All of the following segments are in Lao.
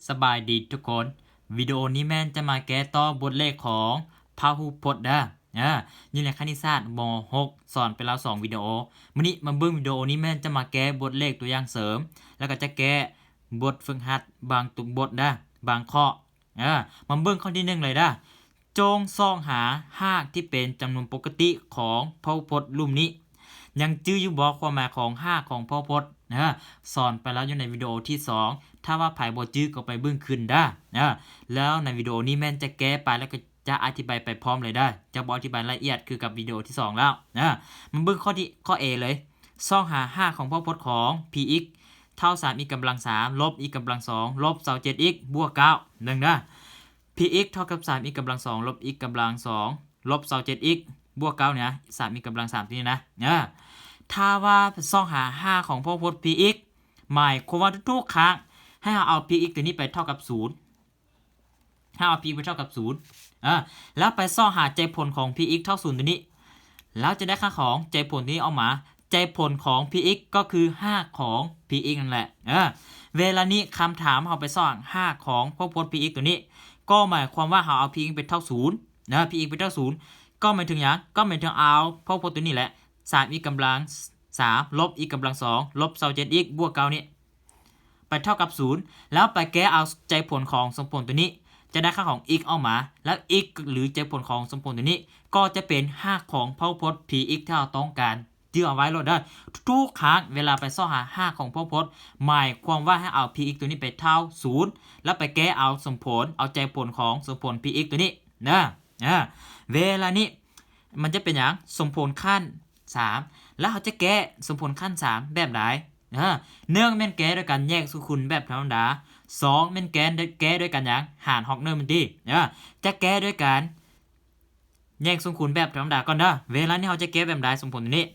ສະບາຍດີທຸກຄົນ, ວິດີໂອນີ້ແມ່ນຈະມາແກ້ຕໍ່ບົດເລກຂອງພະຫຸພົດເດີ. ເອີ ຢູ່ໃນຄະນິດສາດ ມໍຫົກ ສອນໄປແລ້ວສອງວິດີໂອ. ມື້ນີ້ມາເບິ່ງວິດີໂອນີ້ແມ່ນຈະມາແກ້ບົດເລກຕົວຢ່າງເສີມ ແລ້ວກໍຈະແກ້ບົດຝຶກຫັດບາງຕົວບົດເດີ, ບາງຂໍ້. ເອີ ມາເບິ່ງຂໍ້ທີໜຶ່ງເລີຍເດີ. ຈົ່ງຊອກຫາຮາກທີ່ເປັນຈຳນວນປົກກະຕິຂອງພະຫຸພົດລຸ່ມນີ້. ຍັງຈື່ຢູ່ບໍ່ຄວາມໝາຍຂອງຮາກຂອງພະຫຸພົດ? ເອີ ສອນໄປແລ້ວຢູ່ໃນວິດີໂອທີສອງ. ຖ້າວ່າໃຜບໍ່ຈື່ກໍໄປເບິ່ງຄືນເດີ. ເອີ ແລ້ວໃນວິດີໂອນີ້ແມ່ນຈະແກ້ໄປ ແລ້ວກໍຈະອະທິບາຍໄປພ້ອມເລີຍເດີ. ຈະບໍ່ອະທິບາຍລະອຽດຄືກັບວິດີໂອທີສອງແລ້ວ. ເອີ ມາເບິ່ງຂໍ້ທີ ຂໍ້ເອເລີຍ. ຊອກຫາຮາກຂອງພະຫຸພົດຂອງ ພີເອັກ ເທົ່າ ສາມອິກກຳລັງສາມ ລົບອິກກຳລັງສອງ ລົບຊາວເຈັດອິກ ບວກເກົ້າ. ເບິ່ງເດີ. ພີເອັກ ເທົ່າກັບ ສາມອິກກຳລັງສອງ ລົບອິກກຳລັງສອງ ລົບຊາວເຈັດອິກ ບວກເກົ້ານີ້ນະ, ສາມອິກກຳລັງສາມຕົວນີ້ນະ. ເອີ ຖ້າວ່າຊອກຫາຮາກຂອງພະຫຸພົດ ພີເອັກ ໝາຍຄວາມວ່າທຸກໆຄັ້ງໃຫ້ເຮົາເອົາ ພີເອັກ ຕົວນີ້ໄປເທົ່າກັບສູນ, ເຮົາເອົາ ພີເອັກ ໄປເທົ່າກັບສູນ ເອີ ແລ້ວໄປຊອກຫາໃຈຜົນຂອງ ພີເອັກ ເທົ່າສູນຕົວນີ້, ແລ້ວຈະໄດ້ຄ່າຂອງໃຈຜົນຕົວນີ້ອອກມາ. ໃຈຜົນຂອງ ພີເອັກ ກໍຄືຮາກຂອງ ພີເອັກ ນັ້ນແຫຼະ. ເອີ ເວລານີ້ຄຳຖາມເຮົາໄປຊອກຫາຮາກຂອງພະຫຸພົດ ພີເອັກ ຕົວນີ້ ກໍໝາຍຄວາມວ່າເຮົາເອົາ ພີເອັກ ໄປເທົ່າສູນເນາະ, ພີເອັກ ໄປເທົ່າສູນ ກໍໝາຍເຖິງຫຍັງ? ກໍໝາຍເຖິງເອົາພະຫຸພົດຕົວນີ້ແຫຼະ ສາມອິກກຳລັງສາມ ລົບອິກກຳລັງສອງ ລົບຊາວເຈັດອິກ ບວກເກົ້ານີ້ ໄປເທົ່າກັບສູນ ແລ້ວໄປແກ້ເອົາໃຈຜົນຂອງສົມຜົນຕົວນີ້ ຈະໄດ້ຄ່າຂອງ x ອອກມາ ແລ້ວ x ຫຼືໃຈຜົນຂອງສົມຜົນຕົວນີ້ ກໍຈະເປັນຮາກຂອງພະຫຸພົດ px ທີ່ເຮົາຕ້ອງການ. ຈື່ເອົາໄວ້ໂລດເດີ ທຸກໆຄັ້ງເວລາໄປຊອກຫາຮາກຂອງພະຫຸພົດ ໝາຍຄວາມວ່າໃຫ້ເອົາ px ຕົວນີ້ໄປເທົ່າສູນ ແລ້ວໄປແກ້ເອົາສົມຜົນ ເອົາໃຈຜົນຂອງສົມຜົນ px ຕົວນີ້ເດີ. ອາ ເວລານີ້ມັນຈະເປັນຫຍັງ? ສົມຜົນຂັ້ນສາມ ແລ້ວເຮົາຈະແກ້ສົມຜົນຂັ້ນສາມແບບໃດ? ອາ ໜຶ່ງແມ່ນແກ້ໂດຍການແຍກສ່ວນຄູນແບບທຳມະດາ, ສອງແມ່ນແກ້ ແກ້ໂດຍການຫຍັງ? ຫານຮອກເນີມັນຕິ. ອາ ຈະແກ້ໂດຍການແຍກສ່ວນຄູນແບບທຳມະດາກ່ອນເດີ. ເວລານີ້ເຮົາຈະແກ້ແບບໃດ? ສົມຜົນຕົວນີ້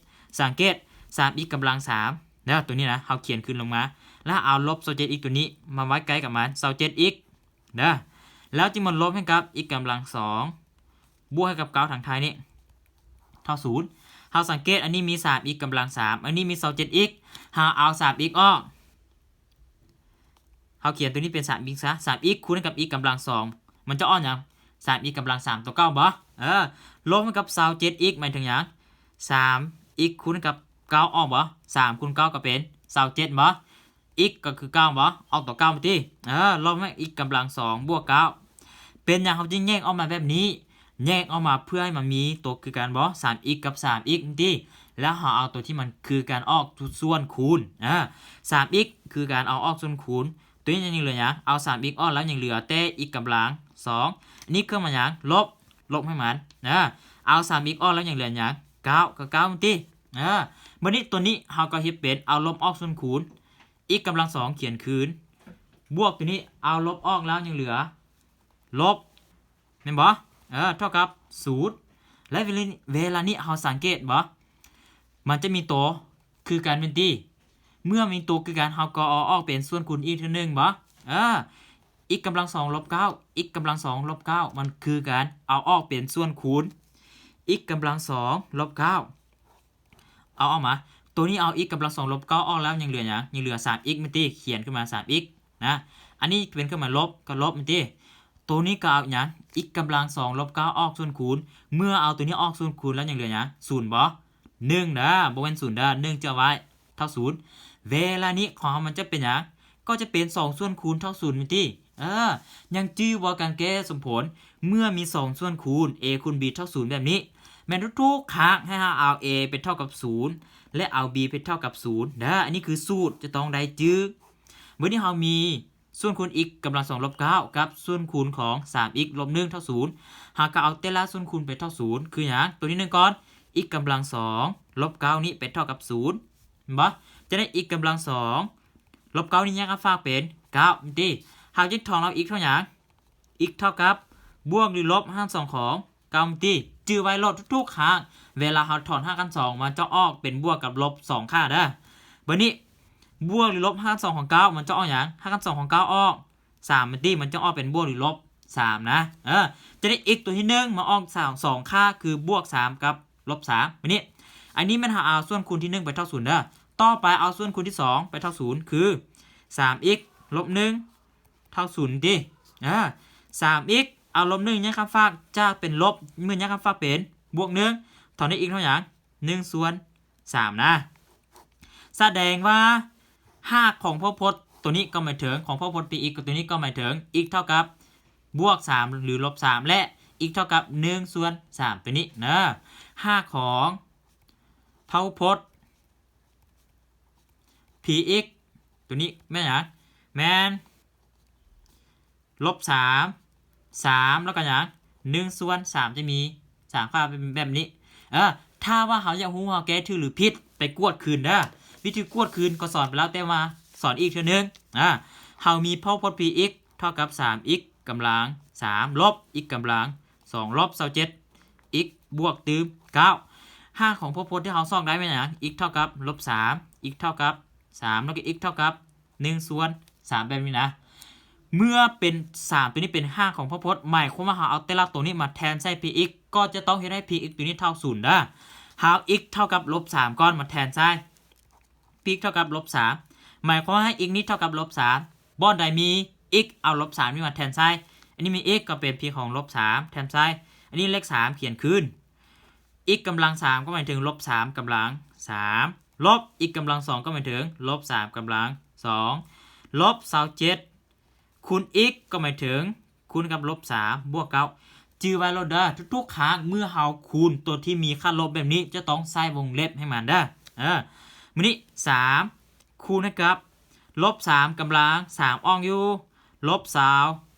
ສັງເກດ ສາມອິກກຳລັງສາມເດີ ຕົວນີ້ນະ ເຮົາຂຽນຄືນລົງມາ ແລ້ວເອົາລົບຊາວເຈັດອິກຕົວນີ້ມາໄວ້ໃກ້ກັບມັນ ຊາວເຈັດອິກ ເດີ ແລ້ວຈຶ່ງມາລົບໃຫ້ກັບອິກກຳລັງສອງ ບວກໃຫ້ກັບເກົ້າທາງທ້າຍນີ້ ເທົ່າສູນ. ເຮົາສັງເກດ ອັນນີ້ມີສາມອິກກຳລັງສາມ ອັນນີ້ມີຊາວເຈັດອິກ ເຮົາເອົາສາມອິກອອກ ເຮົາຂຽນຕົວນີ້ເປັນສາມອິກຊະ ສາມອິກຄູນກັບອິກກຳລັງສອງ ມັນຈະອອກຫຍັງ? ສາມອິກກຳລັງສາມຕົວເກົ່າບໍ່? ເອີ ລົບໃຫ້ກັບຊາວເຈັດອິກ ໝາຍເຖິງຫຍັງ? ສາມອິກຄູນກັບເກົ້າອອກບໍ່? ສາມຄູນເກົ້າກໍເປັນຊາວເຈັດບໍ່? ອິກກໍຄືເກົ້າບໍ່? ອອກຕົວເກົ້າມາຕິ. ເອີ ລົບໃຫ້ອິກກຳລັງສອງບວກເກົ້າ. ເປັນຫຍັງເຮົາຈຶ່ງແຍກອອກມາແບບນີ້? ແຍກອອກມາເພື່ອໃຫ້ມັນມີຕົວຄືກັນບໍ່? ສາມອິກກັບສາມອິກຕິ ແລ້ວເຮົາເອົາຕົວທີ່ມັນຄືກັນອອກສ່ວນຄູນ. ອາ ສາມອິກຄືກັນເອົາອອກສ່ວນຄູນ ຕົວນີ້ຍັງເຫຼືອຫຍັງ? ເອົາສາມອິກອອກແລ້ວຍັງເຫຼືອແຕ່ອິກກຳລັງສອງ ອັນນີ້ເຄື່ອງໝາຍຫຍັງ? ລົບ ລົບໃຫ້ມັນ. ອາ ເອົາສາມອິກອອກແລ້ວຍັງເຫຼືອຫຍັງ? ເກົ້າ ກໍເກົ້າຕິ. ອາ ບັດນີ້ຕົວນີ້ເຮົາກໍເຮັດເປັນເອົາລົບອອກສ່ວນຄູນ ອິກກຳລັງສອງຂຽນຄືນ ບວກຕົວນີ້ເອົາລົບອອກແລ້ວຍັງເຫຼືອລົບ ແມ່ນບໍ່? ເອີ ເທົ່າກັບສູນ ແລະ ເວລາ ເວລານີ້ເຮົາສັງເກດບໍ່? ມັນຈະມີຕົວຄືກັນແມ່ນຕິ. ເມື່ອມີຕົວຄືກັນ ເຮົາກໍເອົາອອກເປັນສ່ວນຄູນອີກເທື່ອໜຶ່ງບໍ່? ເອີ ອິກກຳລັງສອງລົບເກົ້າ ອິກກຳລັງສອງລົບເກົ້າ ມັນຄືກັນ ເອົາອອກເປັນສ່ວນຄູນ ອິກກຳລັງສອງລົບເກົ້າ ເອົາອອກມາ ຕົວນີ້ເອົາອິກກຳລັງສອງລົບເກົ້າອອກແລ້ວຍັງເຫຼືອຫຍັງ? ຍັງເຫຼືອສາມອິກແມ່ນຕິ ຂຽນຂຶ້ນມາສາມອິກນະ ອັນນີ້ເປັນເຄື່ອງໝາຍລົບ ກໍລົບແມ່ນຕິ. ຕົວນີ້ກໍເອົາຫຍັງ? ອິກກຳລັງສອງລົບເກົ້າອອກສ່ວນຄູນ ເມື່ອເອົາຕົວນີ້ອອກສ່ວນຄູນແລ້ວຍັງເຫຼືອຫຍັງ? ສູນບໍ່? ໜຶ່ງເດີ ບໍ່ແມ່ນສູນເດີ ໜຶ່ງຈະເອົາໄວ້ ເທົ່າສູນ. ເວລານີ້ຂອງເຮົາມັນຈະເປັນຫຍັງ? ກໍຈະເປັນສອງສ່ວນຄູນເທົ່າສູນແມ່ນຕິ. ເອີ ຍັງຈື່ບໍ່ການແກ້ສົມຜົນ ເມື່ອມີສອງສ່ວນຄູນ a ຄູນ b ເທົ່າສູນແບບນີ້ ແມ່ນທຸກໆຄັ້ງໃຫ້ເຮົາເອົາ a ໄປເທົ່າກັບສູນ ແລະ ເອົາ b ໄປເທົ່າກັບສູນເດີ. ອັນນີ້ຄືສູດຈະຕ້ອງໄດ້ຈື່. ບັດນີ້ເຮົາມີສ່ວນຄູນອິກກຳລັງສອງລົບເກົ້າ ກັບສ່ວນຄູນຂອງສາມອິກລົບໜຶ່ງເທົ່າສູນ ເຮົາກໍເອົາແຕ່ລະສ່ວນຄູນໄປເທົ່າສູນ ຄືຫຍັງ? ຕົວທີໜຶ່ງກ່ອນ ອິກກຳລັງສອງລົບເກົ້ານີ້ໄປເທົ່າກັບສູນ ແມ່ນບໍ່? ຈະໄດ້ອິກກຳລັງສອງລົບເກົ້ານີ້ແຍກກັບຟາກເປັນເກົ້າແມ່ນຕິ. ເຮົາຈະຖອນເອົາອິກເທົ່າຫຍັງ? ອິກເທົ່າກັບບວກຫຼືລົບຮາກຂັ້ນສອງຂອງເກົ້າແມ່ນຕິ. ຈື່ໄວ້ໂລດທຸກໆຄັ້ງ ເວລາເຮົາຖອນຮາກຂັ້ນສອງ ມັນຈະອອກເປັນບວກກັບລົບສອງຄ່າເດີ. ບັດນີ້ບວກຫຼືລົບຮາກຂັ້ນສອງຂອງເກົ້າ ມັນຈະອອກຫຍັງ? ຮາກຂັ້ນສອງຂອງເກົ້າອອກ ສາມແມ່ນຕິ ມັນຈະອອກເປັນບວກຫຼືລົບສາມນະ. ເອີ ຈະໄດ້ອິກຕົວທີໜຶ່ງມາອອກສອງ ສອງຄ່າ ຄືບວກສາມກັບລົບສາມ. ບັດນີ້ ອັນນີ້ແມ່ນເຮົາເອົາສ່ວນຄູນທີໜຶ່ງໄປເທົ່າສູນເດີ. ຕໍ່ໄປເອົາສ່ວນຄູນທີສອງໄປເທົ່າສູນ ຄືສາມອິກລົບໜຶ່ງ ເທົ່າສູນຕິ ເອີ ສາມ x ເອົາລົບໜຶ່ງຍ້າຍຂ້າມຟາກຈາກເປັນລົບ ເມື່ອຍ້າຍຂ້າມຟາກເປັນບວກໜຶ່ງ ເທົ່ານີ້ x ເທົ່າຫຍັງ? ໜຶ່ງສ່ວນສາມນະ. ສະແດງວ່າຮາກຂອງພາຫຸພົດຕົວນີ້ກໍໝາຍເຖິງ ຂອງພາຫຸພົດ p x ຕົວນີ້ກໍໝາຍເຖິງ x ເທົ່າກັບບວກສາມ ຫຼື ລົບສາມ ແລະ x ເທົ່າກັບໜຶ່ງສ່ວນສາມຕົວນີ້ເດີ. ຮາກຂອງພາຫຸພົດ p x ຕົວນີ້ແມ່ນຫຍັງ? ແມ່ນ ລົບສາມ ສາມ ແລ້ວກໍຫຍັງ? ໜຶ່ງສ່ວນສາມ ຈະມີສາມຄ່າເປັນແບບນີ້. ເອີ ຖ້າວ່າເຮົາຢາກຮູ້ວ່າເຮົາແກ້ຖືກຫຼືຜິດ ໄປກວດຄືນເດີ. ວິທີກວດຄືນກໍສອນໄປແລ້ວ ແຕ່ວ່າສອນອີກເທື່ອໜຶ່ງ. ອາ ເຮົາມີພາຫຸພົດ p x ເທົ່າກັບສາມ x ກຳລັງສາມ ລົບ x ກຳລັງສອງ ລົບຊາວເຈັດ x ບວກຕື່ມເກົ້າ. ຮາກຂອງພາຫຸພົດທີ່ເຮົາຊອກໄດ້ແມ່ນຫຍັງ? x ເທົ່າກັບລົບສາມ x ເທົ່າກັບສາມ ແລ້ວກໍ x ເທົ່າກັບໜຶ່ງສ່ວນສາມ ແບບນີ້ນະ. ເມື່ອເປັນສາມຕົວນີ້ເປັນຮາກຂອງພາຫຸພົດ ໝາຍຄວາມວ່າເຮົາເອົາແຕ່ລະຕົວນີ້ມາແທນໃສ່ p x ກໍຈະຕ້ອງເຮັດໃຫ້ p x ຕົວນີ້ເທົ່າສູນເດີ. ເຮົາເອົາ x ເທົ່າກັບລົບສາມກ່ອນມາແທນໃສ່ p x ເທົ່າກັບລົບສາມ ໝາຍຄວາມວ່າໃຫ້ x ນີ້ເທົ່າກັບລົບສາມ ບ່ອນໃດມີ x ເອົາລົບສາມນີ້ມາແທນໃສ່. ອັນນີ້ມີ x ກໍເປັນ p ຂອງລົບສາມ ແທນໃສ່. ອັນນີ້ເລກສາມຂຽນຄືນ x ກຳລັງສາມກໍໝາຍເຖິງລົບສາມກຳລັງສາມ ລົບ x ກຳລັງສອງກໍໝາຍເຖິງລົບສາມກຳລັງສອງ ລົບຊາວເຈັດ ຄູນ x ກໍໝາຍເຖິງຄູນກັບລົບສາມບວກເກົ້າ. ຈື່ໄວ້ໂລດເດີ ທຸກໆຄັ້ງເມື່ອເຮົາຄູນຕົວທີ່ມີຄ່າລົບແບບນີ້ ຈະຕ້ອງໃສ່ວົງເລັບໃຫ້ມັນເດີ. ເອີ ມື້ນີ້ສາມ ຄູນໃຫ້ກັບລົບສາມກຳລັງສາມອອກຢູ່ລົບຊາວ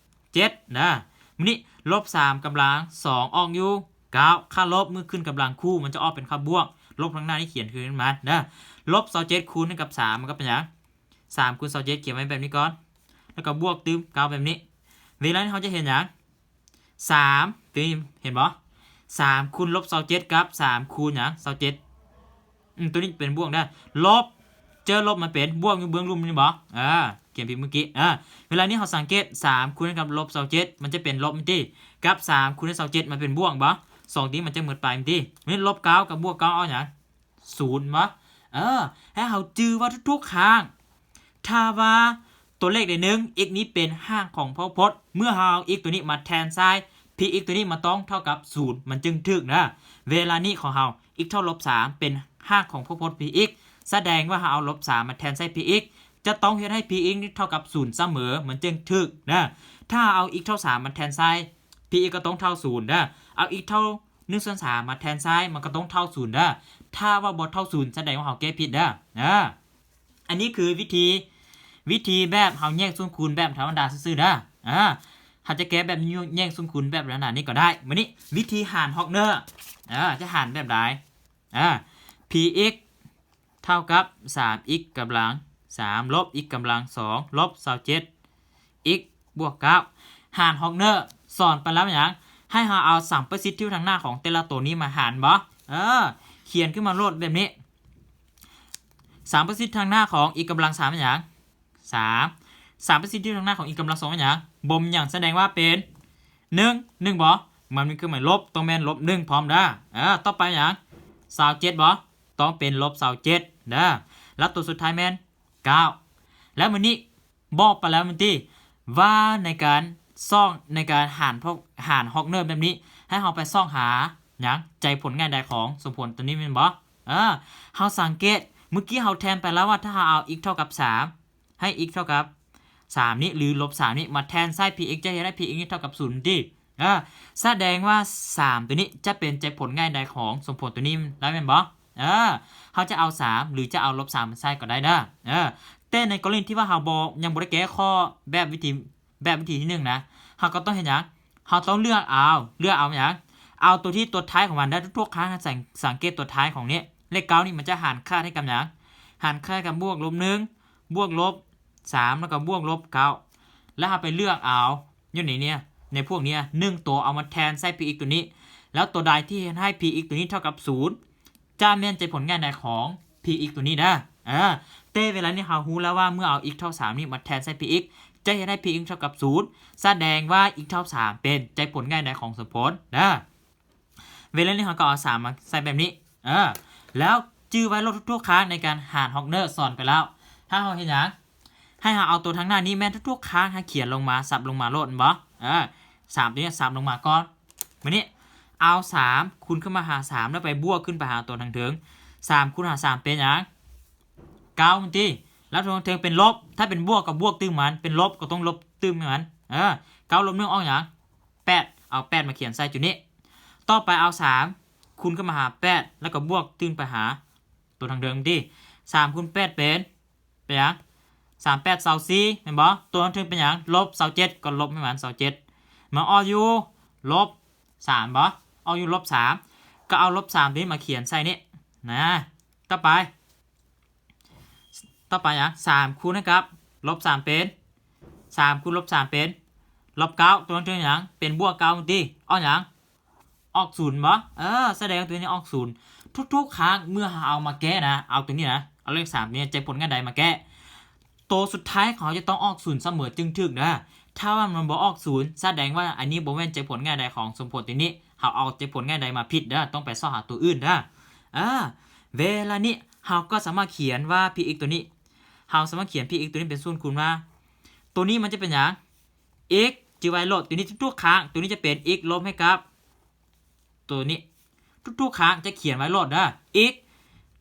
ເຈັດເດີ. ມື້ນີ້ລົບສາມກຳລັງສອງອອກຢູ່ເກົ້າ ຄ່າລົບເມື່ອຂຶ້ນກຳລັງຄູ່ ມັນຈະອອກເປັນຄ່າບວກ ລົບທາງໜ້ານີ້ຂຽນຄືນມັນເດີ. ລົບຊາວເຈັດຄູນໃຫ້ກັບສາມ ມັນກໍເປັນຫຍັງ? ສາມຄູນຊາວເຈັດ ຂຽນໄວ້ແບບນີ້ກ່ອນ ແລ້ວກໍບວກຕື່ມເກົ້າແບບນີ້. ເວລານີ້ເຮົາຈະເຫັນຫຍັງ? ສາມ ຕົວນີ້ເຫັນບໍ່? ສາມຄູນລົບຊາວເຈັດກັບສາມຄູນຫຍັງ? ຊາວເຈັດ ອືມ ຕົວນີ້ເປັນບວກເດີ ລົບ ເຈີລົບມາເປັນບວກຢູ່ເບື້ອງລຸ່ມນີ້ບໍ່? ເອີ ຂຽນຜິດມື້ກີ້. ເອີ ເວລານີ້ເຮົາສັງເກດ ສາມຄູນກັບລົບຊາວເຈັດ ມັນຈະເປັນລົບແມ່ນຕິ ກັບສາມຄູນຊາວເຈັດ ມັນເປັນບວກບໍ່? ສອງຕົວນີ້ມັນຈະໝົດໄປແມ່ນຕິ. ນີ້ລົບເກົ້າກັບບວກເກົ້າເອົາຫຍັງ? ສູນບໍ່? ເອີ ໃຫ້ເຮົາຈື່ວ່າທຸກໆຄັ້ງ ຖ້າວ່າຕົວເລກໃດໜຶ່ງ x ນີ້ເປັນຮາກຂອງພາຫຸພົດ ເມື່ອເຮົາເອົາ x ຕົວນີ້ມາແທນໃສ່ p x ຕົວນີ້ມັນຕ້ອງເທົ່າກັບສູນ ມັນຈຶ່ງຖືກນະ. ເວລານີ້ຂອງເຮົາ x ເທົ່າລົບສາມ ເປັນຮາກຂອງພາຫຸພົດ p x ສະແດງວ່າເຮົາເອົາລົບສາມມາແທນໃສ່ p x ຈະຕ້ອງເຮັດໃຫ້ p x ນີ້ເທົ່າກັບສູນສະເໝີ ມັນຈຶ່ງຖືກນະ. ຖ້າເຮົາເອົາ x ເທົ່າສາມມາແທນໃສ່ p x ກໍຕ້ອງເທົ່າສູນເດີ. ເອົາ x ເທົ່າໜຶ່ງສ່ວນສາມມາແທນໃສ່ ມັນກໍຕ້ອງເທົ່າສູນເດີ. ຖ້າວ່າບໍ່ເທົ່າສູນ ສະແດງວ່າເຮົາແກ້ຜິດເດີ. ເອີ ອັນນີ້ຄືວິທີ ວິທີແບບເຮົາແຍກສ່ວນຄູນແບບທຳມະດາຊື່ໆເດີ. ເອີ ເຮົາຈະແກ້ແບບແຍກສ່ວນຄູນແບບທຳມະດານີ້ກໍໄດ້. ບາດນີ້ວິທີຫານຮອກເນີ ເອີ ຈະຫານແບບໃດ? ເອີ p x ເທົ່າກັບສາມ x ກຳລັງສາມ ລົບ x ກຳລັງສອງ ລົບຊາວເຈັດ x ບວກເກົ້າ ຫານຮອກເນີ ສອນໄປແລ້ວຫຍັງ? ໃຫ້ເຮົາເອົາສຳປະສິດທີ່ຢູ່ທາງໜ້າຂອງແຕ່ລະໂຕນີ້ມາຫານບໍ່? ເອີ ຂຽນຂຶ້ນມາໂລດແບບນີ້. ສຳປະສິດທາງໜ້າຂອງ x ກຳລັງສາມແມ່ນຫຍັງ? ສາມ. ສຳປະສິດທີ່ຢູ່ທາງໜ້າຂອງ x ກຳລັງສອງແມ່ນຫຍັງ? ບໍ່ມີຫຍັງ ສະແດງວ່າເປັນໜຶ່ງ ໜຶ່ງບໍ່? ມັນມີເຄື່ອງໝາຍລົບ ຕ້ອງແມ່ນລົບໜຶ່ງພ້ອມເດີ. ເອີ ຕໍ່ໄປຫຍັງ? ຊາວເຈັດບໍ່? ຕ້ອງເປັນລົບຊາວເຈັດເດີ. ແລ້ວຕົວສຸດທ້າຍແມ່ນເກົ້າ. ແລ້ວມື້ນີ້ ບອກໄປແລ້ວແມ່ນຕິ ວ່າໃນການຊອກ ໃນການຫານພວກ ຫານຮອກເນີແບບນີ້ ໃຫ້ເຮົາໄປຊອກຫາຫຍັງ? ໃຈຜົນງ່າຍດາຍຂອງສົມຜົນຕົວນີ້ແມ່ນບໍ່? ເອີ ເຮົາສັງເກດ ມື້ກີ້ເຮົາແທນໄປແລ້ວວ່າ ຖ້າເຮົາເອົາ x ເທົ່າກັບສາມ ໃຫ້ x ເທົ່າກັບສາມນີ້ ຫຼື ລົບສາມນີ້ ມາແທນໃສ່ px ຈະເຮັດໃຫ້ px ນີ້ເທົ່າກັບສູນຕິ. ເອີ ສະແດງວ່າສາມຕົວນີ້ຈະເປັນໃຈຜົນງ່າຍດາຍຂອງສົມຜົນຕົວນີ້ໄດ້ແມ່ນບໍ່? ເອີ ເຮົາຈະເອົາສາມ ຫຼື ຈະເອົາລົບສາມມາໃສ່ກໍໄດ້ເດີ. ເອີ ແຕ່ໃນກໍລະນີທີ່ວ່າເຮົາບໍ່ ຍັງບໍ່ໄດ້ແກ້ຂໍ້ແບບວິທີ ແບບວິທີທີໜຶ່ງນະ ເຮົາກໍຕ້ອງເຮັດຫຍັງ? ເຮົາຕ້ອງເລືອກເອົາ ເລືອກເອົາຫຍັງ? ເອົາຕົວທີ່ຕົວທ້າຍຂອງມັນໄດ້. ທຸກໆຄັ້ງໃຫ້ສັງ ສັງເກດຕົວທ້າຍຂອງນີ້ ເລກເກົ້ານີ້ມັນຈະຫານຂາດໃຫ້ກັບຫຍັງ? ຫານຂາດກັບບວກລົບໜຶ່ງ ບວກລົບສາມ ແລ້ວກໍບວກລົບເກົ້າ ແລ້ວເຮົາໄປເລືອກເອົາ ຢູ່ໃນເນີ້ຍ ໃນພວກເນີ້ຍ ໜຶ່ງຕົວເອົາມາແທນໃສ່ px ຕົວນີ້ ແລ້ວຕົວໃດທີ່ເຮັດໃຫ້ px ຕົວນີ້ເທົ່າກັບສູນ ຈະແມ່ນໃຈຜົນງ່າຍດາຍຂອງ px ຕົວນີ້ເດີ. ເອີ ແຕ່ເວລານີ້ເຮົາຮູ້ແລ້ວວ່າ ເມື່ອເອົາ x ເທົ່າສາມນີ້ມາແທນໃສ່ px ຈະເຮັດໃຫ້ px ເທົ່າກັບສູນ ສະແດງວ່າ x ເທົ່າສາມເປັນໃຈຜົນງ່າຍດາຍຂອງສົມຜົນເດີ. ເວລານີ້ເຮົາກໍເອົາສາມມາໃສ່ແບບນີ້. ເອີ ແລ້ວຈື່ໄວ້ໂລດ ທຸກໆຄັ້ງໃນການຫານຮອກເນີ ສອນໄປແລ້ວ ຖ້າເຮົາເຮັດຫຍັງ? ໃຫ້ເຮົາເອົາໂຕທາງໜ້ານີ້ແມ່ນທຸກໆຄັ້ງໃຫ້ຂຽນລົງມາ ສັບລົງມາໂລດແມ່ນບໍ່? ເອີ ສາມໂຕນີ້ສັບລົງມາກ່ອນ. ບາດນີ້ເອົາສາມຄູນຂຶ້ນມາຫາສາມ ແລ້ວໄປບວກຂຶ້ນໄປຫາໂຕທາງເທິງ. ສາມຄູນຫາສາມເປັນຫຍັງ? ເກົ້າແມ່ນຕິ? ແລ້ວໂຕທາງເທິງເປັນລົບ ຖ້າເປັນບວກກໍບວກຕື່ມມັນ ເປັນລົບກໍຕ້ອງລົບຕື່ມໃຫ້ມັນ. ເອີ ເກົ້າລົບໜຶ່ງອອກຫຍັງ? ແປດ ເອົາແປດມາຂຽນໃສ່ຈຸດນີ້. ຕໍ່ໄປເອົາສາມຄູນຂຶ້ນມາຫາແປດ ແລ້ວກໍບວກຕື່ມໄປຫາໂຕທາງເທິງແມ່ນຕິ? ສາມຄູນແປດເປັນ ເປັນຫຍັງ? ສາມແປດຊາວສີ່ ແມ່ນບໍ່? ໂຕທາງເທິງເປັນຫຍັງ? ລົບຊາວເຈັດ ກໍລົບໃຫ້ມັນຊາວເຈັດ ມາອອກຢູ່ລົບສາມບໍ່? ອອກຢູ່ລົບສາມ ກໍເອົາລົບສາມໂຕນີ້ມາຂຽນໃສ່ນີ້ນະ. ຕໍ່ໄປ ຕໍ່ໄປຫຍັງ? ສາມຄູນໃຫ້ກັບລົບສາມເປັນ ສາມຄູນລົບສາມເປັນລົບເກົ້າ ໂຕທາງເທິງຫຍັງ? ເປັນບວກເກົ້າແມ່ນຕິ? ອອກຫຍັງ? ອອກສູນບໍ່? ເອີ ສະແດງວ່າໂຕນີ້ອອກສູນ. ທຸກໆຄັ້ງເມື່ອເຮົາເອົາມາແກ້ນະ ເອົາໂຕນີ້ນະ ເອົາເລກສາມໂຕນີ້ໃຈຜົນງ່າຍດາຍມາແກ້ ໂຕສຸດທ້າຍຂອງເຮົາຈະຕ້ອງອອກສູນສະເໝີຈຶ່ງຖືກເດີ. ຖ້າວ່າມັນບໍ່ອອກສູນ ສະແດງວ່າອັນນີ້ບໍ່ແມ່ນໃຈຜົນງ່າຍດາຍຂອງສົມຜົນໂຕນີ້ ເຮົາເອົາໃຈຜົນງ່າຍດາຍມາຜິດເດີ ຕ້ອງໄປຊອກຫາໂຕອື່ນເດີ. ເອີ ເວລານີ້ເຮົາກໍສາມາດຂຽນວ່າ px ໂຕນີ້ ເຮົາສາມາດຂຽນ px ໂຕນີ້ເປັນສ່ວນຄູນວ່າ ໂຕນີ້ມັນຈະເປັນຫຍັງ? x ຈື່ໄວ້ໂລດ ໂຕນີ້ທຸກໆຄັ້ງ ໂຕນີ້ຈະເປັນ x ລົບໃຫ້ກັບ ໂຕນີ້ ທຸກໆຄັ້ງຈະຂຽນໄວ້ໂລດເດີ x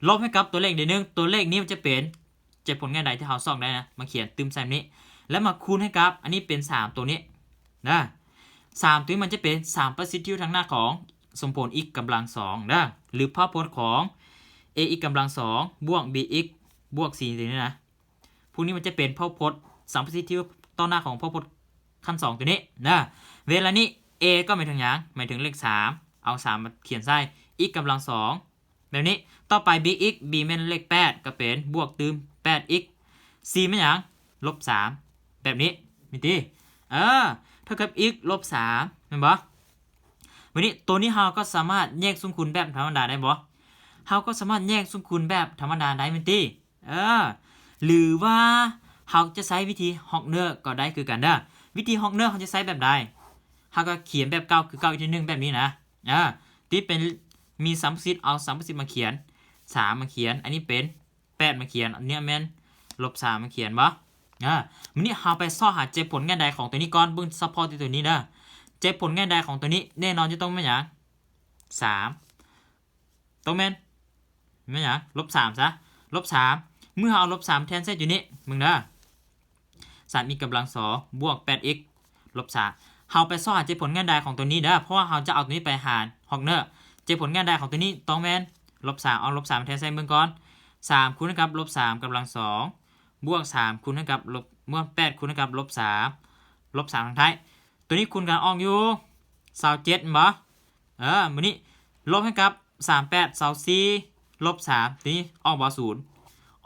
ລົບໃຫ້ກັບຕົວເລກໃດໜຶ່ງ ຕົວເລກນີ້ມັນຈະເປັນໃຈຜົນງ່າຍດາຍທີ່ເຮົາຊອກໄດ້ນະ ມາຂຽນຕື່ມໃສ່ແບບນີ້ ແລ້ວມາຄູນໃຫ້ກັບ ອັນນີ້ເປັນສາມໂຕນີ້ນະ ສາມໂຕນີ້ມັນຈະເປັນສາມປະສິດທິວທາງໜ້າຂອງສົມຜົນ x ກຳລັງສອງເດີ ຫຼືພາວພົດຂອງ ax ກຳລັງສອງບວກ bx ບວກ c ໂຕນີ້ນະ. ພວກນີ້ມັນຈະເປັນພາວພົດສາມປະສິດທິວຕໍ່ໜ້າຂອງພາວພົດຂັ້ນສອງໂຕນີ້ນະ. ເວລານີ້ a ກໍໝາຍເຖິງຫຍັງ? ໝາຍເຖິງເລກສາມ ເອົາສາມມາຂຽນໃສ່ x ກຳລັງສອງແບບນີ້. ຕໍ່ໄປ bx b ແມ່ນເລກແປດ ກໍເປັນບວກຕື່ມແປດ x c ແມ່ນຫຍັງ? ລົບສາມ ແບບນີ້ແມ່ນຕິ? ເອີ ເທົ່າກັບ x ລົບສາມແມ່ນບໍ່? ບາດນີ້ໂຕນີ້ເຮົາກໍສາມາດແຍກສ່ວນຄູນແບບທຳມະດາໄດ້ບໍ່? ເຮົາກໍສາມາດແຍກສ່ວນຄູນແບບທຳມະດາໄດ້ແມ່ນຕິ? ເອີ ຫຼືວ່າເຮົາຈະໃຊ້ວິທີຮອກເນີກໍໄດ້ຄືກັນເດີ. ວິທີຮອກເນີເຮົາຈະໃຊ້ແບບໃດ? ເຮົາກໍຂຽນແບບເກົ່າຄືເກົ່າອີກທີໜຶ່ງແບບນີ້ນະ. ເອີ ທີ່ເປັນ ມີສາມປະສິດ ເອົາສາມປະສິດມາຂຽນ ສາມມາຂຽນ ອັນນີ້ເປັນແປດມາຂຽນ ອັນນີ້ແມ່ນລົບສາມມາຂຽນບໍ່? ເອີ ບາດນີ້ເຮົາໄປຊອກຫາໃຈຜົນງ່າຍດາຍຂອງໂຕນີ້ກ່ອນ ເບິ່ງສະເພາະທີ່ໂຕນີ້ເດີ. ໃຈຜົນງ່າຍດາຍຂອງໂຕນີ້ແນ່ນອນຈະຕ້ອງແມ່ນຫຍັງ? ສາມ ຕ້ອງແມ່ນ ແມ່ນຫຍັງ? ລົບສາມຊະ ລົບສາມ ເມື່ອເຮົາເອົາລົບສາມແທນໃສ່ຈຸດນີ້ ເບິ່ງເດີ ສາມ x ກຳລັງສອງບວກແປດ x ລົບສາມ ເຮົາໄປຊອກຫາໃຈຜົນງ່າຍດາຍຂອງໂຕນີ້ເດີ ເພາະວ່າເຮົາຈະເອົາໂຕນີ້ໄປຫາຮອກເນີ. ໃຈຜົນງ່າຍດາຍຂອງໂຕນີ້ຕ້ອງແມ່ນລົບສາມ ເອົາລົບສາມແທນໃສ່ເບິ່ງກ່ອນ ສາມຄູນໃຫ້ກັບລົບສາມກຳລັງສອງ ບວກສາມຄູນໃຫ້ກັບລົບ ບວກແປດຄູນໃຫ້ກັບລົບສາມ ລົບສາມທາງທ້າຍ ໂຕນີ້ຄູນກັນອອກຢູ່ຊາວເຈັດແມ່ນບໍ່? ເອີ ບາດນີ້ລົບໃຫ້ກັບສາມແປດຊາວສີ່ ລົບສາມ ໂຕນີ້ອອກບໍ່? ສູນ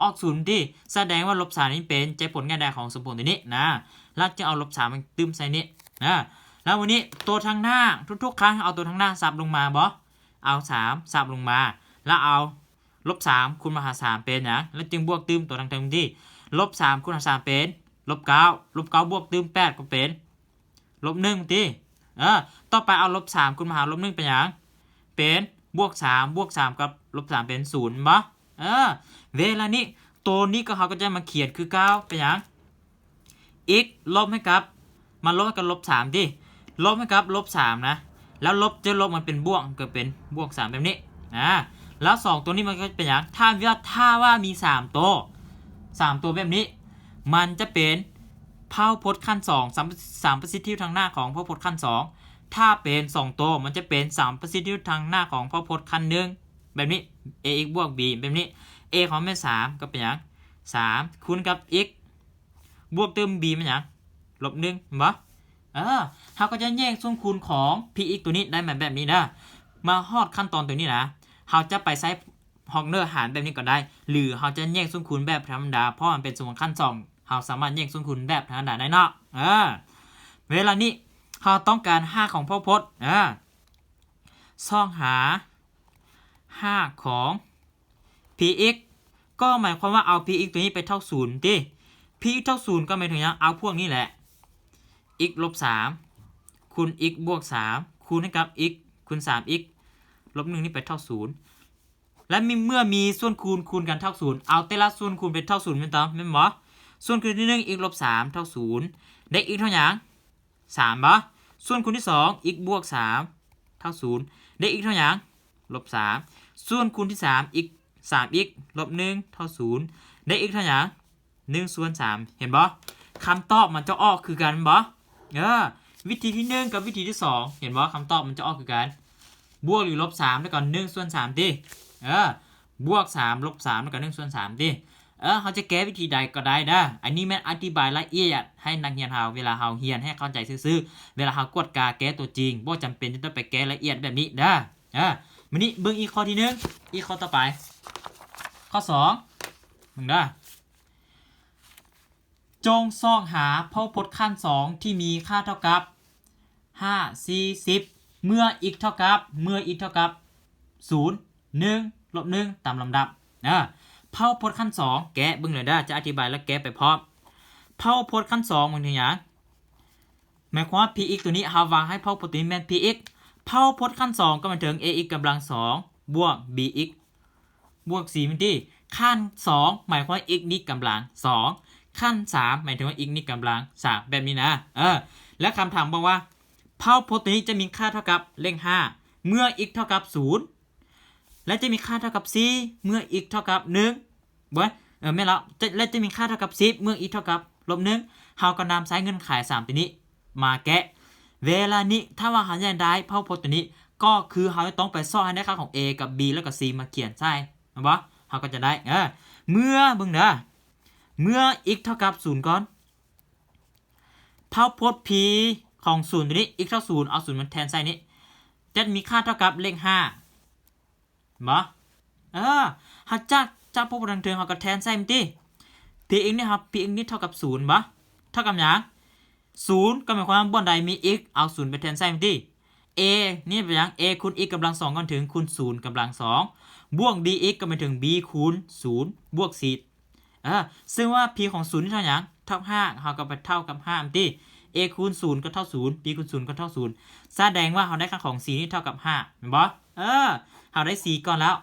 ອອກສູນຕິ? ສະແດງວ່າລົບສາມນີ້ເປັນໃຈຜົນງ່າຍດາຍຂອງສົມຜົນໂຕນີ້ນະ ແລ້ວຈຶ່ງເອົາລົບສາມມາຕື່ມໃສ່ນີ້ນະ. ແລ້ວບາດນີ້ໂຕທາງໜ້າ ທຸກໆຄັ້ງເອົາໂຕທາງໜ້າສັບລົງມາບໍ່? ເອົາສາມສັບລົງມາ ແລ້ວເອົາລົບສາມຄູນມາຫາສາມເປັນຫຍັງ? ແລ້ວຈຶ່ງບວກຕື່ມໂຕທາງເທິງຕິ? ລົບສາມຄູນຫາສາມເປັນລົບເກົ້າ ລົບເກົ້າບວກຕື່ມແປດກໍເປັນ ລົບໜຶ່ງຕິ? ເອີ ຕໍ່ໄປເອົາລົບສາມຄູນມາຫາລົບໜຶ່ງເປັນຫຍັງ? ເປັນບວກສາມ ບວກສາມກັບລົບສາມເປັນສູນແມ່ນບໍ່? ເອີ ເວລານີ້ໂຕນີ້ກໍ ເຮົາກໍຈະມາຂຽນຄືເກົ່າ ເປັນຫຍັງ? x ລົບໃຫ້ກັບ ມາລົບໃຫ້ກັບລົບສາມຕິ? ລົບໃຫ້ກັບລົບສາມນະ ແລ້ວລົບຈະລົບມັນເປັນບວກ ກໍເປັນບວກສາມແບບນີ້. ອາ ແລ້ວສອງໂຕນີ້ມັນກໍເປັນຫຍັງ? ຖ້າວ່າ ຖ້າວ່າມີສາມໂຕ ສາມໂຕແບບນີ້ ມັນຈະເປັນພາວພົດຂັ້ນສອງ ສາມ ສາມປະສິດທິວທາງໜ້າຂອງພາວພົດຂັ້ນສອງ. ຖ້າເປັນສອງໂຕ ມັນຈະເປັນສາມປະສິດທິວທາງໜ້າຂອງພາວພົດຂັ້ນໜຶ່ງ ແບບນີ້ ax ບວກ b ແບບນີ້ a ຂອງແມ່ນສາມ ກໍເປັນຫຍັງ? ສາມຄູນກັບ x ບວກຕື່ມ b ແມ່ນຫຍັງ? ລົບໜຶ່ງ ແມ່ນບໍ່? ເອີ ເຮົາກໍຈະແຍກສ່ວນຄູນຂອງ px ໂຕນີ້ໄດ້ມາແບບນີ້ເດີ. ມາຮອດຂັ້ນຕອນໂຕນີ້ນະ ເຮົາຈະໄປໃຊ້ຮອກເນີຫານແບບນີ້ກໍໄດ້ ຫຼືເຮົາຈະແຍກສ່ວນຄູນແບບທຳມະດາ ເພາະມັນເປັນສົມຜົນຂັ້ນສອງ ເຮົາສາມາດແຍກສ່ວນຄູນແບບທຳມະດາໄດ້ເນາະ. ເອີ ເວລານີ້ເຮົາຕ້ອງການຮາກຂອງພາວພົດ ເອີ ຊອກຫາຮາກຂອງ px ກໍໝາຍຄວາມວ່າເອົາ px ໂຕນີ້ໄປເທົ່າສູນຕິ? px ເທົ່າສູນກໍໝາຍເຖິງຫຍັງ? ເອົາພວກນີ້ແຫຼະ x ລົບສາມ ຄູນ x ບວກສາມ ຄູນໃຫ້ກັບ x ຄູນສາມ x ລົບໜຶ່ງນີ້ໄປເທົ່າສູນ ແລະ ມີ ເມື່ອມີສ່ວນຄູນຄູນກັນເທົ່າສູນ ເອົາແຕ່ລະສ່ວນຄູນໄປເທົ່າສູນແມ່ນຕາ ແມ່ນບໍ່? ສ່ວນຄູນທີໜຶ່ງ x ລົບສາມເທົ່າສູນ ໄດ້ x ເທົ່າຫຍັງ? ສາມບໍ່? ສ່ວນຄູນທີສອງ x ບວກສາມເທົ່າສູນ ໄດ້ x ເທົ່າຫຍັງ? ລົບສາມ ສ່ວນຄູນທີສາມ x ສາມ x ລົບໜຶ່ງເທົ່າສູນ ໄດ້ x ເທົ່າຫຍັງ? ໜຶ່ງສ່ວນສາມ ເຫັນບໍ່? ຄຳຕອບມັນຈະອອກຄືກັນແມ່ນບໍ່? ເອີ ວິທີທີໜຶ່ງກັບວິທີທີສອງ ເຫັນບໍ່? ຄຳຕອບມັນຈະອອກຄືກັນ ບວກຫຼືລົບສາມ ແລ້ວກໍໜຶ່ງສ່ວນສາມຕິ ເອີ ບວກສາມ ລົບສາມ ແລ້ວກໍໜຶ່ງສ່ວນສາມຕິ ເອີ ເຮົາຈະແກ້ວິທີໃດກໍໄດ້ເດີ. ອັນນີ້ແມ່ນອະທິບາຍລະອຽດໃຫ້ນັກຮຽນເຮົາ ເວລາເຮົາຮຽນໃຫ້ເຂົ້າໃຈຊື່ໆ ເວລາເຮົາກວດກາແກ້ຕົວຈິງ ບໍ່ຈຳເປັນຈະຕ້ອງໄປແກ້ລະອຽດແບບນີ້ເດີ. ເອີ ມື້ນີ້ເບິ່ງອີກຂໍ້ທີໜຶ່ງ ອີກຂໍ້ຕໍ່ໄປ ຂໍ້ສອງ ເບິ່ງເດີ. ຈົ່ງຊອກຫາພາຫະພົດຂັ້ນສອງທີ່ມີຄ່າເທົ່າກັບ ຫ້າ ສີ່ ສິບ ເມື່ອ x ເທົ່າກັບ ເມື່ອ x ເທົ່າກັບ ສູນ ໜຶ່ງ ລົບໜຶ່ງ ຕາມລຳດັບ. ເອີ ພາຫະພົດຂັ້ນສອງ ແກ້ເບິ່ງເລີຍເດີ ຈະອະທິບາຍແລ້ວແກ້ໄປພ້ອມ. ພາຫະພົດຂັ້ນສອງໝາຍເຖິງຫຍັງ? ໝາຍຄວາມວ່າ px ຕົວນີ້ ເຮົາວາງໃຫ້ພາຫະພົດຕົວນີ້ແມ່ນ px ພາຫະພົດຂັ້ນສອງກໍໝາຍເຖິງ ax ກຳລັງສອງ ບວກ bx ບວກສີ່ແມ່ນຕິ ຂັ້ນສອງ ໝາຍຄວາມວ່າ x ນີ້ກຳລັງສອງ ຂັ້ນສາມ ໝາຍເຖິງວ່າ x ນີ້ກຳລັງສາມ ແບບນີ້ນະ. ເອີ ແລ້ວຄຳຖາມບອກວ່າ ພາຫະພົດຕົວນີ້ຈະມີຄ່າເທົ່າກັບເລກຫ້າ ເມື່ອ x ເທົ່າກັບສູນ ແລະ ຈະມີຄ່າເທົ່າກັບສີ່ ເມື່ອ x ເທົ່າກັບໜຶ່ງ ບໍ່ ເອີ ແມ່ນແລ້ວ ຈະ ແລະ ຈະມີຄ່າເທົ່າກັບສິບ ເມື່ອ x ເທົ່າກັບລົບໜຶ່ງ ເຮົາກໍນຳໃຊ້ເງື່ອນໄຂສາມຕົວນີ້ມາແກ້. ເວລານີ້ ຖ້າວ່າເຮົາຢາກໄດ້ພາຫະພົດຕົວນີ້ ກໍຄືເຮົາຈະຕ້ອງໄປຊອກໃຫ້ໄດ້ຄ່າຂອງ a ກັບ b ແລ້ວກໍ c ມາຂຽນໃສ່ ແມ່ນບໍ່? ເຮົາກໍຈະໄດ້ ເອີ ເມື່ອ ເບິ່ງເດີ ເມື່ອ x ເທົ່າກັບສູນກ່ອນ ພາຫະພົດ p ຂອງສູນຕົວນີ້ x ເທົ່າສູນ ເອົາສູນມາແທນໃສ່ນີ້ ຈະມີຄ່າເທົ່າກັບເລກຫ້າ ບໍ່ ເອີ ເຮົາຈາກ ຈາກພາຫະພົດທາງເທິງ ເຮົາກໍແທນໃສ່ມັນຕິ px ນີ້ ເຮົາ px ນີ້ເທົ່າກັບສູນ ບໍ່ ເທົ່າກັບຫຍັງ? ສູນ ກໍໝາຍຄວາມວ່າບ່ອນໃດມີ x ເອົາສູນໄປແທນໃສ່ມັນຕິ a ນີ້ເປັນຫຍັງ? a ຄູນ x ກຳລັງສອງ ກໍເຖິງຄູນສູນກຳລັງສອງ ບວກ bx ກໍໝາຍເຖິງ b ຄູນສູນ ບວກສີ່ ເອີ ເຊິ່ງວ່າ p ຂອງສູນນີ້ເທົ່າຫຍັງ? ເທົ່າຫ້າ ເຮົາກໍໄປເທົ່າກັບຫ້າມັນຕິ a ຄູນສູນກໍເທົ່າສູນ b ຄູນສູນກໍເທົ່າສູນ ສະແດງວ່າເຮົາໄດ້ຄ່າຂອງ c ນີ້ເທົ່າກັບຫ້າ ແມ່ນບໍ່? ເອີ ເຮົາໄດ້ c ກ່ອນແລ້ວ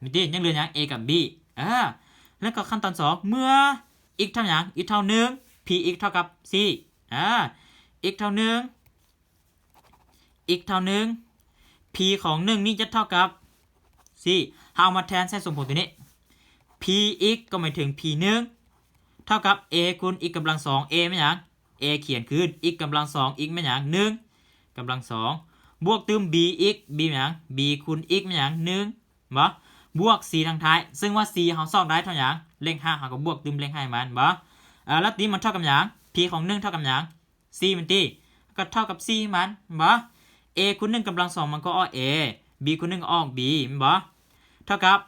ມີຕິ ຍັງເຫຼືອຫຍັງ? a ກັບ b ເອີ ແລ້ວກໍຂັ້ນຕອນສອງ ເມື່ອ x ເທົ່າຫຍັງ? x ເທົ່າໜຶ່ງ px ເທົ່າກັບສີ່ ອາ x ເທົ່າໜຶ່ງ x ເທົ່າໜຶ່ງ p ຂອງໜຶ່ງນີ້ຈະເທົ່າກັບສີ່ ເຮົາເອົາມາແທນໃສ່ສົມຜົນຕົວນີ້ px ກໍໝາຍເຖິງ p ໜຶ່ງ ເທົ່າກັບ a ຄູນ x ກຳລັງສອງ a ແມ່ນຫຍັງ? a ຂຽນຄືນ x ກຳລັງສອງ x ແມ່ນຫຍັງ? ໜຶ່ງກຳລັງສອງ ບວກຕື່ມ b ອີກ b ແມ່ນຫຍັງ? b ຄູນ x ແມ່ນຫຍັງ? ໜຶ່ງ ບໍ່ ບວກສີ່ທາງທ້າຍ ເຊິ່ງວ່າສີ່ເຮົາຊອກໄດ້ເທົ່າຫຍັງ? ເລກຫ້າ ເຮົາກໍບວກຕື່ມເລກຫ້າໃຫ້ມັນ ບໍ່ ເອີ ແລ້ວນີ້ມັນເທົ່າກັບຫຍັງ? p ຂອງໜຶ່ງເທົ່າກັບຫຍັງ? ສີ່ແມ່ນຕິ ກໍເທົ່າກັບສີ່ໃຫ້ມັນ ແມ່ນບໍ່? a ຄູນໜຶ່ງກຳລັງສອງ ມັນກໍອອກ a b ຄູນໜຶ່ງກໍອອກ b ແມ່ນບໍ່? ເທົ່າກັບ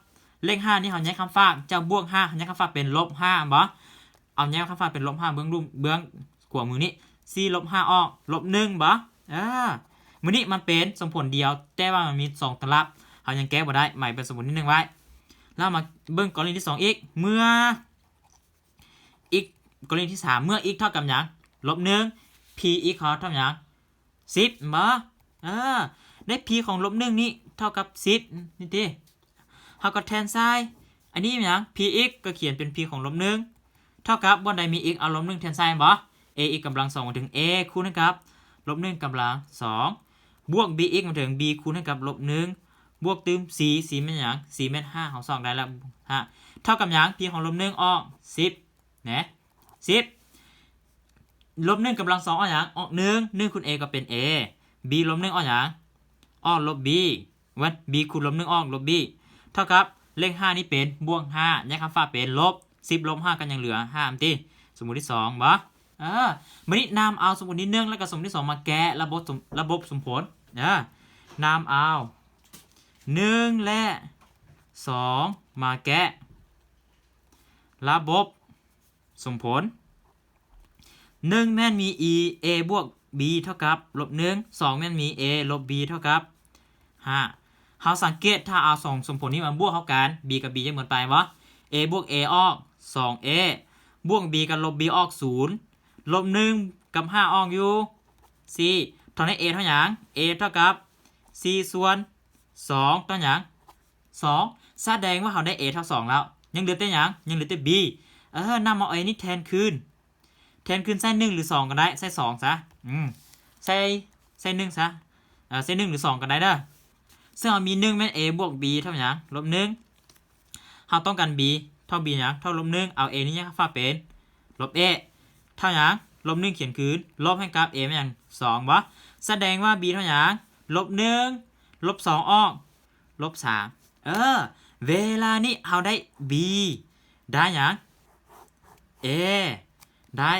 ເລກຫ້ານີ້ເຮົາແຍກຄຳຝາກ ຈາກບວກຫ້າ ເຮົາແຍກຄຳຝາກເປັນລົບຫ້າ ແມ່ນບໍ່? ເອົາແຍກຄຳຝາກເປັນລົບຫ້າ ເບື້ອງລຸ່ມ ເບື້ອງຂວາມືນີ້ ສີ່ລົບຫ້າອອກ ລົບໜຶ່ງ ບໍ່? ເອີ ມື້ນີ້ມັນເປັນສົມຜົນດຽວ ແຕ່ວ່າມັນມີສອງຕະລັບ ເຮົາຍັງແກ້ບໍ່ໄດ້ ໝາຍເປັນສົມຜົນທີໜຶ່ງໄວ້. ແລ້ວມາເບິ່ງກໍລະນີທີສອງອີກ ເມື່ອ x ກໍລະນີທີສາມ ເມື່ອ x ເທົ່າກັບຫຍັງ? ລົບໜຶ່ງ px ເທົ່າຫຍັງ? ສິບ ແມ່ນບໍ່? ເອີ ໄດ້ p ຂອງລົບໜຶ່ງນີ້ເທົ່າກັບສິບ ນີ້ຕິ ເຮົາກໍແທນໃສ່ ອັນນີ້ແມ່ນຫຍັງ? px ກໍຂຽນເປັນ p ຂອງລົບໜຶ່ງ ເທົ່າກັບ ບ່ອນໃດມີ x ເອົາລົບໜຶ່ງແທນໃສ່ ແມ່ນບໍ່? ax ກຳລັງສອງມາເຖິງ a ຄູນໃຫ້ກັບລົບໜຶ່ງກຳລັງສອງ ບວກ bx ມາເຖິງ b ຄູນໃຫ້ກັບລົບໜຶ່ງ ບວກຕື່ມ c c ແມ່ນຫຍັງ? c ແມ່ນຫ້າ ເຮົາຊອກໄດ້ແລ້ວ ຫ້າ ເທົ່າກັບຫຍັງ? p ຂອງລົບໜຶ່ງອອກ ສິບ ແນະ ສິບ ລົບໜຶ່ງກຳລັງສອງອອກຫຍັງ? ອອກໜຶ່ງ ໜຶ່ງຄູນ a ກໍເປັນ a b ລົບໜຶ່ງອອກຫຍັງ? ອອກລົບ b ແມ່ນ b ຄູນລົບໜຶ່ງອອກລົບ b ເທົ່າກັບ ເລກຫ້ານີ້ເປັນບວກຫ້າ ແຍກຄຳຝາກເປັນລົບ ສິບລົບຫ້າກໍຍັງເຫຼືອຫ້າແມ່ນຕິ ສົມມຸດທີສອງ ບໍ່? ເອີ ບາດນີ້ນຳເອົາສົມມຸດທີໜຶ່ງ ແລ້ວກໍສົມມຸດທີສອງມາແກ້ລະບົບສົມ ລະບົບສົມຜົນ ເອີ ນຳເອົາໜຶ່ງ ແລະ ສອງ ມາແກ້ລະບົບສົມຜົນ ໜຶ່ງແມ່ນມີ e a ບວກ b ເທົ່າກັບລົບໜຶ່ງ ສອງແມ່ນມີ a ລົບ b ເທົ່າກັບຫ້າ ເຮົາສັງເກດ ຖ້າເອົາສອງສົມຜົນນີ້ມາບວກເຂົ້າກັນ b ກັບ b ຈະໝົດໄປບໍ່? a ບວກ a ອອກ ສອງ a ບວກ b ກັບລົບ b ອອກ ສູນ ລົບໜຶ່ງກັບຫ້າອອກຢູ່ ສີ່ ເທົ່າໃນ a ເທົ່າຫຍັງ? a ເທົ່າກັບ ສີ່ສ່ວນສອງ ຕໍ່ຫຍັງ? ສອງ ສະແດງວ່າເຮົາໄດ້ a ເທົ່າສອງແລ້ວ ຍັງເຫຼືອແຕ່ຫຍັງ? ຍັງເຫຼືອແຕ່ b ເອີ ນຳເອົາ A ນີ້ແທນຄືນ ແທນຄືນໃສ່ໜຶ່ງຫຼືສອງກໍໄດ້ ໃສ່ສອງຊະ ອືມ ໃສ່ ໃສ່ໜຶ່ງຊະ ເອີ ໃສ່ໜຶ່ງຫຼືສອງກໍໄດ້ເດີ. ເຊິ່ງເຮົາມີໜຶ່ງແມ່ນ A ບວກ B ເທົ່າຫຍັງ? ລົບໜຶ່ງ. ເຮົາຕ້ອງການ B ເທົ່າ B ຫຍັງ? ເທົ່າລົບໜຶ່ງ ເອົາ A ນີ້ຫຍັງ? ຝາກເປັນລົບ A ເທົ່າຫຍັງ? ລົບໜຶ່ງຂຽນຄືນ ລົບໃຫ້ກັບ A ແມ່ນຫຍັງ? ສອງ ບໍ່? ສະແດງວ່າ B ເທົ່າຫຍັງ? ລົບໜຶ່ງ ລົບສອງອອກ ລົບສາມ. ເອີ ເວລານີ້ເຮົາໄດ້ B ໄດ້ຫຍັງ? A ໄດ້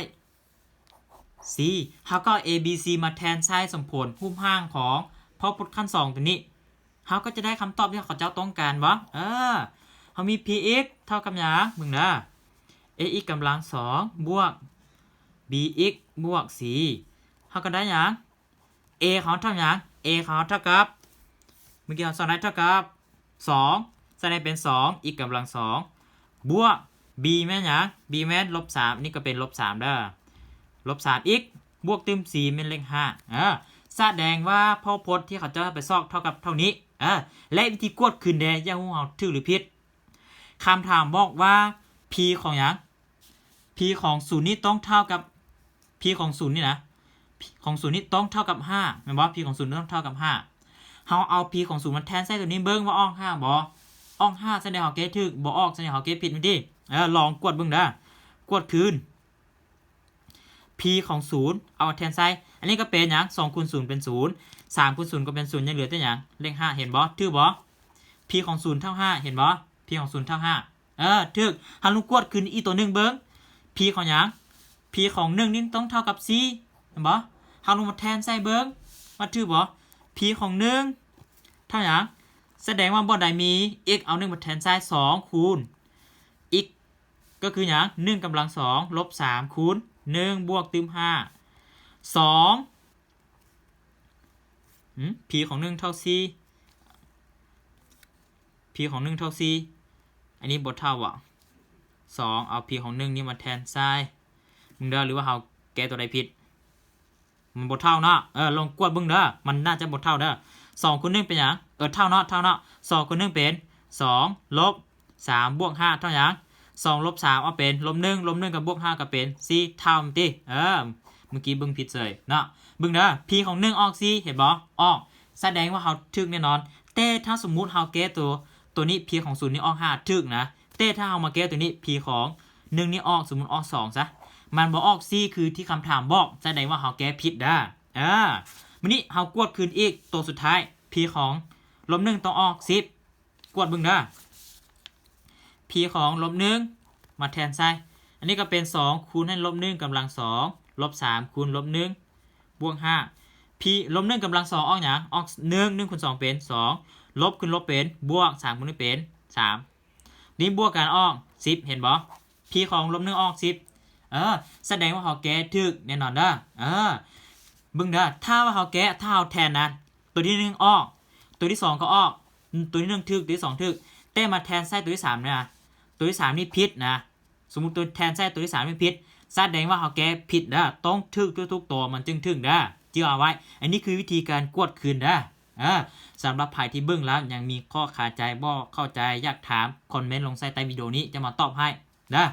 C ເຮົາກໍເອົາ A B C ມາແທນໃສ່ສົມຜົນຮູບຮ່າງຂອງພະຫວັດຂັ້ນສອງຕົວນີ້ ເຮົາກໍຈະໄດ້ຄຳຕອບທີ່ເຂົາເຈົ້າຕ້ອງການບໍ່? ເອີ ເຮົາມີ P x ເທົ່າກັບຫຍັງ? ເບິ່ງເດີ A x ກຳລັງສອງ ບວກ B x ບວກ C ເຮົາກໍໄດ້ຫຍັງ? A ຂອງເຮົາເທົ່າຫຍັງ? A ຂອງເຮົາເທົ່າກັບ ເມື່ອກີ້ເຮົາສອນໄດ້ເທົ່າກັບສອງ ສະແດງເປັນສອງ x ກຳລັງສອງ ບວກ B ແມ່ນຫຍັງ? B ແມ່ນລົບສາມ ອັນນີ້ກໍເປັນລົບສາມເດີ ລົບສາມ x ບວກຕື່ມ C ແມ່ນເລກຫ້າ ເອີ ສະແດງວ່າພະຫວັດທີ່ເຂົາເຈົ້າໄປຊອກເທົ່າກັບເທົ່ານີ້ ເອີ ແລະ ວິທີກວດຄືນເດ ຢາກຮູ້ເຮົາຖືກຫຼືຜິດ? ຄຳຖາມບອກວ່າ P ຂອງຫຍັງ? P ຂອງສູນນີ້ຕ້ອງເທົ່າກັບ P ຂອງສູນນີ້ນະ P ຂອງສູນນີ້ຕ້ອງເທົ່າກັບຫ້າ ແມ່ນບໍ່? P ຂອງສູນຕ້ອງເທົ່າກັບຫ້າ ເຮົາເອົາ P ຂອງສູນມາແທນໃສ່ຕົວນີ້ເບິ່ງວ່າອອກຫ້າບໍ່? ອອກຫ້າ ສະແດງເຮົາແກ້ຖືກ ບໍ່ອອກ ສະແດງເຮົາແກ້ຜິດແມ່ນຕິ? ເອີ ລອງກວດເບິ່ງເດີ ກວດຄືນ P ຂອງສູນ ເອົາມາແທນໃສ່ ອັນນີ້ກໍເປັນຫຍັງ? ສອງຄູນສູນເປັນສູນ ສາມຄູນສູນກໍເປັນສູນ ຍັງເຫຼືອແຕ່ຫຍັງ? ເລກຫ້າ ເຫັນບໍ່? ຖືກບໍ່? P ຂອງສູນເທົ່າຫ້າ ເຫັນບໍ່? P ຂອງສູນເທົ່າຫ້າ ເອີ ຖືກ. ເຮົາລອງກວດຄືນອີກຕົວໜຶ່ງເບິ່ງ P ຂອງຫຍັງ? P ຂອງໜຶ່ງນີ້ຕ້ອງເທົ່າກັບສີ່ ແມ່ນບໍ່? ເຮົາລອງມາແທນໃສ່ເບິ່ງວ່າຖືກບໍ່? P ຂອງໜຶ່ງເທົ່າຫຍັງ? ສະແດງວ່າບ່ອນໃດມີ x ເອົາໜຶ່ງມາແທນໃສ່ ສອງຄູນ x ກໍຄືຫຍັງ? ໜຶ່ງກຳລັງສອງ ລົບສາມຄູນໜຶ່ງ ບວກຕື່ມຫ້າ ສອງ P ຂອງໜຶ່ງເທົ່າສີ່ P ຂອງໜຶ່ງເທົ່າສີ່ ອັນນີ້ບໍ່ເທົ່າຫວາ? ສອງ ເອົາ P ຂອງໜຶ່ງນີ້ມາແທນໃສ່ເບິ່ງເດີ ຫຼືວ່າເຮົາແກ້ຕົວໃດຜິດ? ມັນບໍ່ເທົ່າເນາະ ເອີ ລອງກວດເບິ່ງເດີ ມັນໜ້າຈະບໍ່ເທົ່າເດີ. ສອງຄູນໜຶ່ງເປັນຫຍັງ? ເອີ ເທົ່າເນາະ ເທົ່າເນາະ ສອງຄູນໜຶ່ງເປັນສອງ ລົບສາມ ບວກຫ້າ ເທົ່າຫຍັງ? ສອງລົບສາມ ເອົາເປັນລົບໜຶ່ງ ລົບໜຶ່ງກັບບວກຫ້າກໍເປັນສີ່ ເທົ່າແມ່ນຕິ? ເອີ ເມື່ອກີ້ເບິ່ງຜິດເສີຍເນາະ. ເບິ່ງເດີ P ຂອງໜຶ່ງອອກສີ່ ເຫັນບໍ່? ອອກ ສະແດງວ່າເຮົາຖືກແນ່ນອນ. ແຕ່ຖ້າສົມມຸດເຮົາແກ້ຕົວ ຕົວນີ້ P ຂອງສູນນີ້ອອກຫ້າ ຖືກນະ ແຕ່ຖ້າເຮົາມາແກ້ຕົວນີ້ P ຂອງໜຶ່ງນີ້ອອກ ສົມມຸດອອກສອງຊະ ມັນບໍ່ອອກສີ່ ຄືທີ່ຄຳຖາມບອກ ສະແດງວ່າເຮົາແກ້ຜິດເດີ. ເອີ ບາດນີ້ເຮົາກວດຄືນອີກ ຕົວສຸດທ້າຍ P ຂອງລົບໜຶ່ງຕ້ອງອອກສິບ ກວດເບິ່ງເດີ P ຂອງລົບໜຶ່ງມາແທນໃສ່ ອັນນີ້ກໍເປັນສອງຄູນໃຫ້ລົບໜຶ່ງກຳລັງສອງ ລົບສາມຄູນລົບໜຶ່ງ ບວກຫ້າ P ລົບໜຶ່ງກຳລັງສອງອອກຫຍັງ? ອອກໜຶ່ງ ໜຶ່ງຄູນສອງເປັນສອງ ລົບຄູນລົບເປັນບວກ ສາມຄູນໜຶ່ງເປັນສາມ ນີ້ບວກກັນອອກສິບ ເຫັນບໍ່? P ຂອງລົບໜຶ່ງອອກສິບ ເອີ ສະແດງວ່າເຮົາແກ້ຖືກແນ່ນອນເດີ. ເອີ ເບິ່ງເດີ ຖ້າວ່າເຮົາແກ້ ຖ້າເຮົາແທນນະ ຕົວທີໜຶ່ງອອກ ຕົວທີສອງກໍອອກ ຕົວທີໜຶ່ງຖືກ ຕົວທີສອງຖືກ ແຕ່ມາແທນໃສ່ຕົວທີສາມນະ ຕົວທີສາມນີ້ຜິດນະ ສົມມຸດຕົວແທນໃສ່ຕົວທີສາມນີ້ຜິດ ສະແດງວ່າເຮົາແກ້ຜິດເດີ ຕ້ອງຖືກທຸກໆຕົວມັນຈຶ່ງຖືກເດີ ຈື່ເອົາໄວ້. ອັນນີ້ຄືວິທີການກວດຄືນເດີ. ເອີ ສຳລັບໃຜທີ່ເບິ່ງແລ້ວຍັງມີຂໍ້ຄາໃຈ ບໍ່ເຂົ້າໃຈ ຢາກຖາມ ຄອມເມັນລົງໃສ່ໃຕ້ວິດີໂອນີ້ ຈະມາຕອບໃຫ້ເດີ.